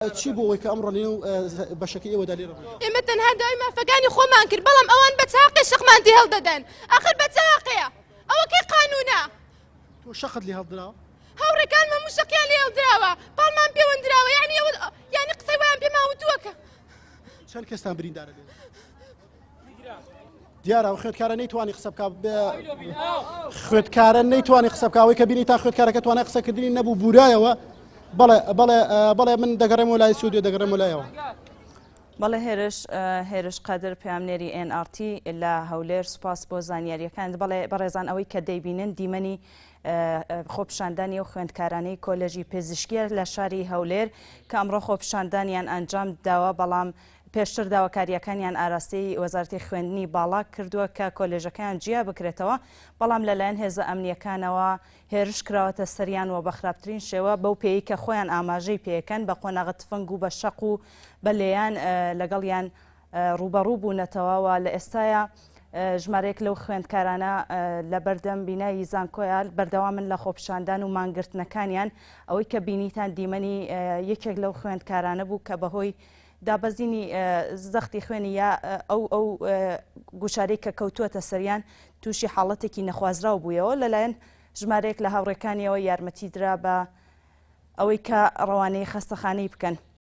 چی بۆ ئەوەی کە ئەمڕۆ لەنێو بەشەکەی ئێوەدا لێرە ڕووی؟ ئێمە تەنها داوای مافەکانی خۆمان کرد بەڵام ئەوان بە چاقێ شەقمان تێ هەڵدەدەن ئاخر بە چاقەیە ئەوە کەی قانونە؟ تۆ شەقت لێ هەڵدراوە؟ هاوڕێکانم هەموو شەقیان لێ هەڵدراوە پاڵمان پێوەندراوە یعنی ئەوە یعنی قسەی وایان پێمان وتووە کە چەند کەستان بریندارە لێرە؟ دیارە ئەو خوێندکارە نەیتوانی قسە بکا خوێندکارە نەیتوانی قسە بکا ئەوەی کە بینی تا خوێندکارەکە توانای قسەکردنی نەبوو بورایەوە بەڵێ بەڵێ بەڵێ من دەگەڕێمەوە لای سوودێ دەگەڕێمەوە لایەوە. بەڵێ هێرش هێرش قادر پەیامنێری ئێن ئاڕ تی لە هەولێر سوپاس بۆ زانیاریەکانت بەڵێ بەڕێزان ئەوەی کە دەیبینن دیمەنی خۆپیشاندانی ئەو خوێندکارانەی کۆلێژی پزیشکیە لە شاری هەولێر کە ئەمڕۆ خۆپیشاندانیان ئەنجام داوە بەڵام پێشتر داواکارییەکانیان ئاراستەی وەزارەتی خوێندنی باڵا کردووە کە کۆلێژەکەیان جیا بکرێتەوە، بەڵام لەلایەن هێزە ئەمنییەکانەوە هێرش کراوەتە سەریان و بە خراپترین شێوە بەو پێیەی کە خۆیان ئاماژەی پێکەن بە قۆناغە تفەنگ و بە شەق و بە لێیان لەگەڵیان ڕووبەڕوو بوونەتەوە و لە ئێستایا ژمارەیەک لەو خوێندکارانە لە بەردەم بینای زانکۆیا بەردەوامن لە خۆپیشاندان و مانگرتنەکانیان ئەوەی کە بینیتان دیمەنی یەکێک لەو خوێندکارانە بوو کە بەهۆی دابەزینی زەختی خوێنی یا ئەو ئەو گوشارەی کە کەوتووەتە سەریان تووشی حاڵەتێکی نەخوازراو بوویەوە لەلایەن ژمارەیەک لە هاوڕێکانیەوە یارمەتی درا بە ئەوەی کە ڕەوانەی خەستەخانەی بکەن.